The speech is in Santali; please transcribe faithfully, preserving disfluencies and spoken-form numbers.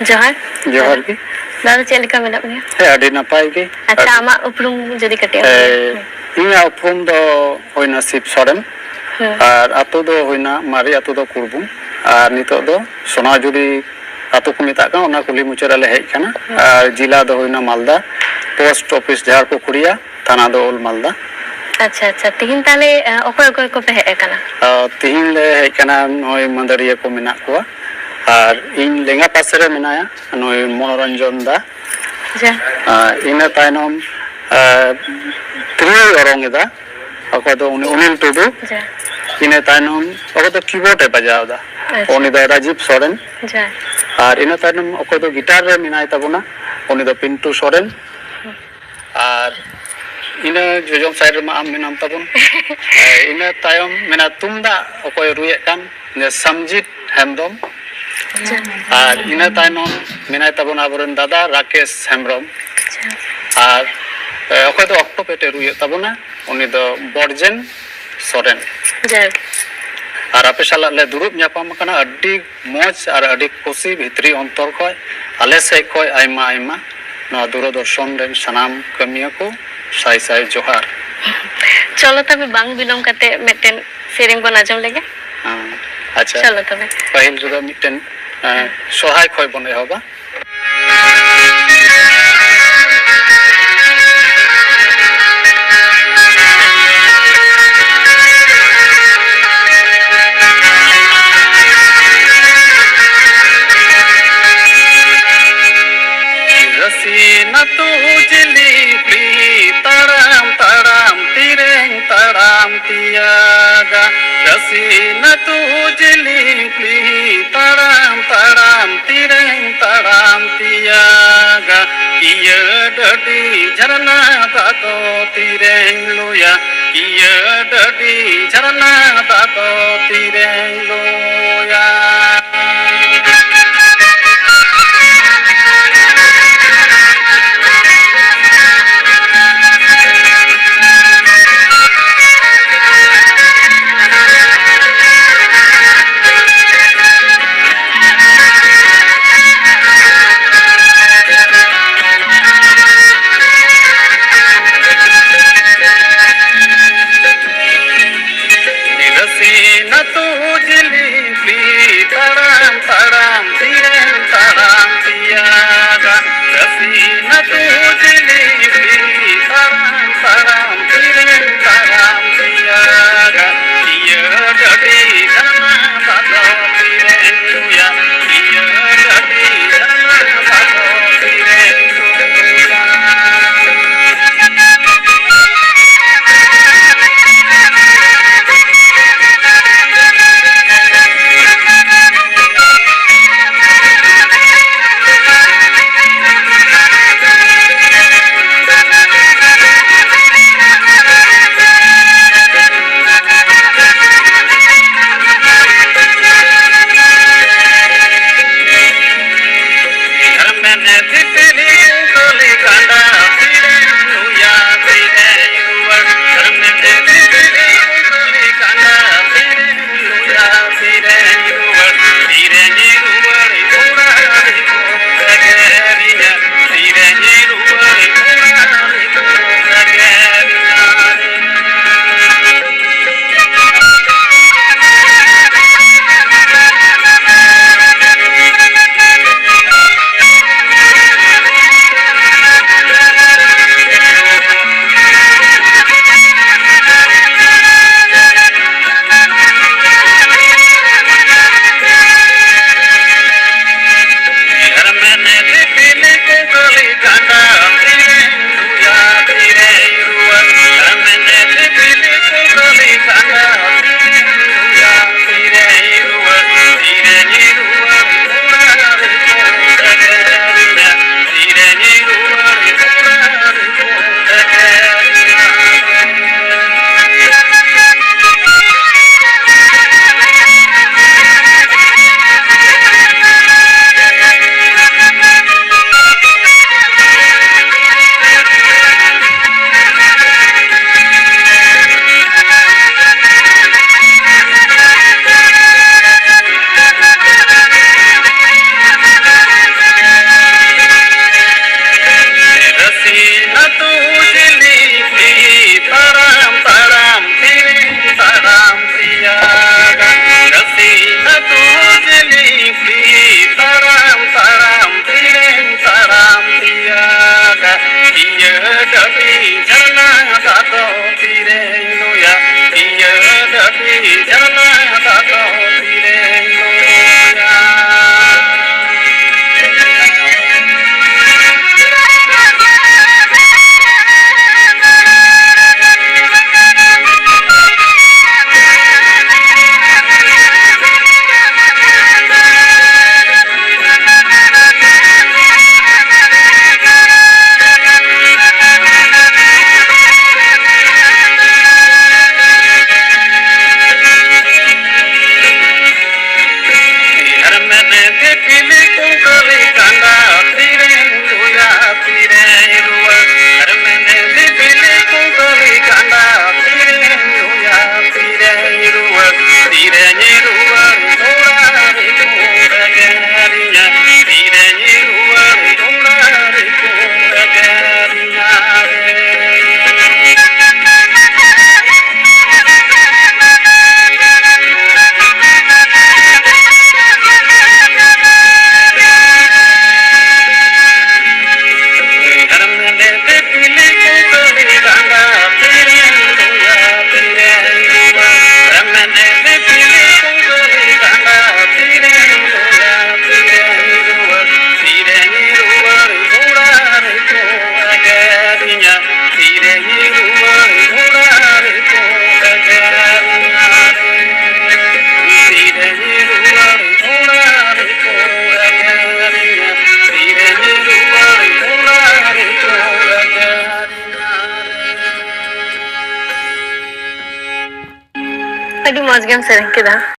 ᱡᱚᱦᱟᱨ᱾ ᱡᱚᱦᱟᱨ ᱜᱮ᱾ ᱫᱟᱫᱟ, ᱪᱮᱫ ᱞᱮᱠᱟ ᱢᱮᱱᱟᱜ ᱢᱮᱭᱟ? ᱦᱮᱸ, ᱟᱹᱰᱤ ᱱᱟᱯᱟᱭ ᱜᱮ᱾ ᱟᱪᱪᱷᱟ, ᱟᱹᱰᱤ ᱟᱢᱟᱜ ᱩᱯᱨᱩᱢ ᱡᱩᱫᱤ ᱠᱟᱹᱴᱤᱡ ᱮᱢ ᱞᱟᱹᱭᱟ᱾ ᱮ, ᱤᱧᱟᱹᱜ ᱩᱯᱨᱩᱢ ᱫᱚ ᱦᱩᱭᱱᱟ ᱥᱤᱵ ᱥᱚᱨᱮᱱ᱾ ᱦᱮᱸ᱾ ᱟᱨ ᱟᱛᱳ ᱫᱚ ᱦᱩᱭᱱᱟ, ᱢᱟᱨᱮ ᱟᱛᱳ ᱫᱚ ᱠᱩᱲᱵᱩᱝ᱾ ᱟᱨ ᱱᱤᱛᱚᱜ ᱫᱚ ᱥᱳᱱᱟᱡᱷᱩᱨᱤ ᱟᱛᱳ ᱠᱚ ᱢᱮᱛᱟᱜ ᱠᱟᱱᱟ, ᱚᱱᱟ ᱠᱩᱞᱦᱤ ᱢᱩᱪᱟᱹᱫ ᱨᱮᱞᱮ ᱦᱮᱡ ᱟᱠᱟᱱᱟ᱾ ᱦᱮᱸ᱾ ᱟᱨ ᱡᱮᱞᱟ ᱫᱚ ᱦᱩᱭᱱᱟ ᱢᱟᱞᱫᱟ, ᱯᱳᱥᱴ ᱚᱯᱷᱤᱥ ᱡᱷᱟᱲᱯᱩᱠᱷᱩᱲᱤᱭᱟ, ᱛᱷᱟᱱᱟ ᱫᱚ ᱳᱞᱰ ᱢᱟᱞᱫᱟ᱾ ᱟᱪᱪᱷᱟ, ᱟᱪᱪᱷᱟ᱾ ᱛᱤᱦᱤᱧ ᱛᱟᱦᱞᱮ, ᱮ, ᱚᱠᱚᱭ ᱚᱠᱚᱭ ᱠᱚᱯᱮ ᱦᱮᱡ ᱟᱠᱟᱱᱟ? ᱟ, ᱛᱤᱦᱤᱧ ᱞᱮ ᱦᱮᱡ ᱟᱠᱟᱱᱟ, ᱱᱚᱜᱼᱚᱭ ᱢᱟᱹᱫᱟᱹᱲᱤᱭᱟᱹ ᱠᱚ ᱢᱮᱱᱟᱜ ᱠᱚᱣᱟ, ᱟᱨ ᱤᱧ ᱞᱮᱸᱜᱟ ᱯᱟᱥᱮ ᱨᱮ ᱢᱮᱱᱟᱭᱟ ᱱᱩᱭ ᱢᱚᱱᱳᱨᱚᱧᱡᱚᱱ ᱫᱟ᱾ ᱡᱟ᱾ ᱟ, ᱤᱱᱟᱹ ᱛᱟᱭᱱᱚᱢ, ᱟ, ᱛᱤᱨᱭᱳᱭ ᱚᱨᱚᱝ ᱮᱫᱟ, ᱚᱠᱚᱭ ᱫᱚ ᱩᱱᱤ ᱚᱱᱤᱞ ᱴᱩᱰᱩ᱾ ᱡᱟ᱾ ᱤᱱᱟᱹ ᱛᱟᱭᱱᱚᱢ ᱚᱠᱚᱭ ᱫᱚ ᱠᱤᱵᱳᱨᱰ ᱮ ᱵᱟᱡᱟᱣ ᱮᱫᱟ, ᱟᱪᱪᱷᱟ᱾ ᱩᱱᱤ ᱫᱚ ᱨᱟᱡᱤᱵ ᱥᱚᱨᱮᱱ᱾ ᱡᱟ᱾ ᱟᱨ ᱤᱱᱟᱹ ᱛᱟᱭᱱᱚᱢ ᱚᱠᱚᱭ ᱫᱚ ᱜᱤᱴᱟᱨ ᱨᱮ ᱢᱮᱱᱟᱭ ᱛᱟᱵᱚᱱᱟ, ᱩᱱᱤ ᱫᱚ ᱯᱤᱱᱴᱩ ᱥᱚᱨᱮᱱ᱾ ᱟᱨ ᱤᱱᱟᱹ ᱡᱚᱡᱚᱢ ᱥᱟᱭᱤᱰ ᱨᱮᱢᱟ ᱟᱢ ᱢᱮᱱᱟᱢ ᱛᱟᱵᱚᱱ᱾ ᱮ, ᱤᱱᱟᱹ ᱛᱟᱭᱚᱢ ᱢᱮᱱᱟᱜᱼᱟ ᱛᱩᱢᱫᱟᱜ ᱚᱠᱚᱭ ᱨᱩᱭᱮᱫ ᱠᱟᱱ, ᱡᱮ ᱥᱟᱢᱡᱤᱛ ᱦᱮᱢᱵᱨᱚᱢ᱾ ᱟᱪᱪᱷᱟ᱾ ᱟᱨ ᱤᱱᱟᱹ ᱛᱟᱭᱱᱚᱢ ᱢᱮᱱᱟᱭ ᱛᱟᱵᱚᱱᱟ ᱟᱵᱚᱨᱮᱱ ᱫᱟᱫᱟ ᱨᱟᱠᱮᱥ ᱦᱮᱢᱵᱨᱚᱢ᱾ ᱟᱪᱪᱷᱟ᱾ ᱟᱨ, ᱮ, ᱚᱠᱚᱭ ᱫᱚ ᱚᱠᱴᱳᱯᱮᱰ ᱮ ᱨᱩᱭᱮᱫ ᱛᱟᱵᱚᱱᱟ, ᱩᱱᱤ ᱫᱚ ᱵᱚᱲᱡᱮᱱ ᱥᱚᱨᱮᱱ᱾ ᱡᱟᱭᱦᱳᱠ᱾ ᱟᱨ ᱟᱯᱮ ᱥᱟᱞᱟᱜ ᱞᱮ ᱫᱩᱲᱩᱵ ᱧᱟᱯᱟᱢ ᱟᱠᱟᱱᱟ, ᱟᱹᱰᱤ ᱢᱚᱡᱽ ᱟᱨ ᱟᱹᱰᱤ ᱠᱩᱥᱤ ᱵᱷᱤᱛᱨᱤ ᱚᱱᱛᱚᱨ ᱠᱷᱚᱡ, ᱟᱞᱮ ᱥᱮᱫ ᱠᱷᱚᱡ ᱟᱭᱢᱟ ᱟᱭᱢᱟ ᱱᱚᱣᱟ ᱫᱩᱨᱚᱫᱚᱨᱥᱚᱱ ᱨᱮᱱ ᱥᱟᱱᱟᱢ ᱠᱟᱹᱢᱤᱭᱟᱹ ᱠᱚ ᱥᱟᱭ ᱥᱟᱭ ᱡᱚᱦᱟᱨ᱾ ᱪᱚᱞᱚ ᱛᱚᱵᱮ ᱵᱟᱝ ᱵᱤᱞᱚᱢ ᱠᱟᱛᱮ ᱢᱤᱫᱴᱮᱱ ᱥᱮᱨᱮᱧ ᱵᱚᱱ ᱟᱸᱡᱚᱢ ᱞᱮᱜᱮ᱾ ᱦᱮᱸ, ᱟᱪᱪᱷᱟ᱾ ᱪᱚᱞᱚ ᱛᱚᱵᱮ᱾ ᱯᱟᱹᱦᱤᱞ ᱨᱮᱫᱚ ᱢᱤᱫᱴᱮᱱ, ᱮᱸ, ᱥᱚᱨᱦᱟᱭ ᱠᱷᱚᱡ ᱵᱚᱱ ᱮᱦᱚᱵᱟ᱾ ᱨᱟᱹᱥᱤ ᱱᱟᱹᱛᱩ ᱡᱤᱞᱤᱧ ᱯᱤᱲᱦᱤ ᱛᱟᱲᱟᱢ ᱛᱟᱲᱟᱢ ᱛᱤᱨᱮᱧ ᱛᱟᱲᱟᱢ ᱛᱤᱭᱟᱜᱟ᱾ ᱨᱟᱹᱥᱤ ᱱᱟᱹᱛᱩ ᱡᱤᱞᱤᱧ ᱯᱤᱲᱦᱤ ᱛᱟᱲᱟᱢ ᱛᱟᱲᱟᱢ ᱛᱤᱨᱮᱧ ᱛᱟᱲᱟᱢ ᱛᱤᱭᱟᱜᱟ᱾ ᱤᱭᱟᱹ ᱰᱟᱹᱰᱤ ᱡᱷᱟᱨᱱᱟ ᱫᱟᱜ ᱫᱚ ᱛᱤᱨᱮᱧ ᱞᱩᱭᱟ᱾ ᱤᱭᱟᱹ ᱰᱟᱹᱰᱤ ᱡᱷᱟᱨᱱᱟ ᱫᱟᱜ ᱫᱚ ᱛᱤᱨᱮᱧ ᱞᱩᱭᱟ᱾ ᱟᱹᱰᱤ ᱢᱚᱡᱽ ᱜᱮᱢ ᱥᱮᱨᱮᱧ ᱠᱮᱫᱟ᱾